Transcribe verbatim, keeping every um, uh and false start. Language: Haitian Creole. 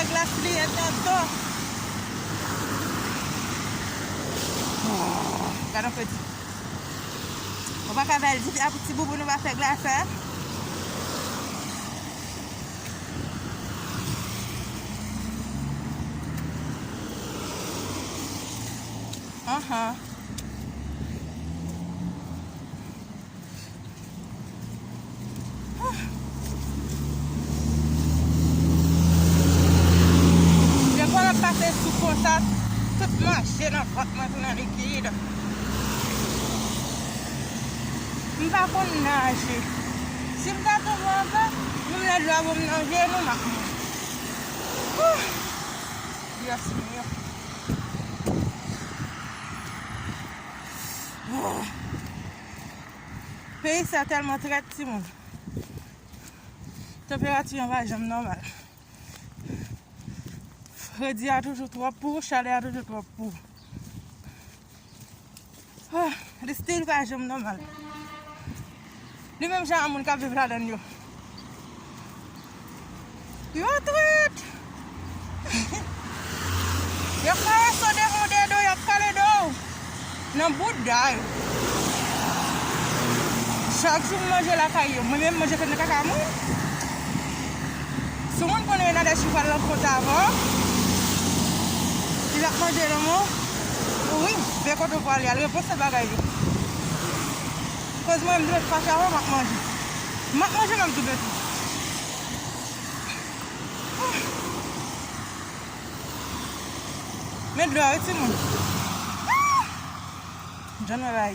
Glas li entanto. Gade yon fredi. Ou pa ka ba l di a pou ti boubou nou pa fè glas, hein? Anhan. Depi w ap pase sou konsa, tout manje nan vant mwen tounen likid. M pa konn naje. Si m ta tonbe anba, menm lè dlo a voye m nan jenou, m ap mouri. Ouh! Dyos mio. Peyi sa tèlman trèt, timoun. Tanperati an pa janm nòmal. Fredi a toujou twòp pou ou, chalè a toujou twòp pou ou. Ah, li still pa janm nòmal. Li menm jan a moun k ap viv ladann yo. Yo trèt! Y ap karese w devan w de do, y ap pale de w nan bouda yo. Chak jou m manje lakay yo, mwen menm manje fèt nan kaka moun. Si w moun konnen Nadège pral rankontre avè w, li ap manje nan men w. Wi, men kote w prale a, l reponn sèl bagay yo. Koz mwen, m dwe fache avè w, m ap manje. M ap manje, m ap doube tou. Men dlo a, wi, timoun. Jan mwen bay.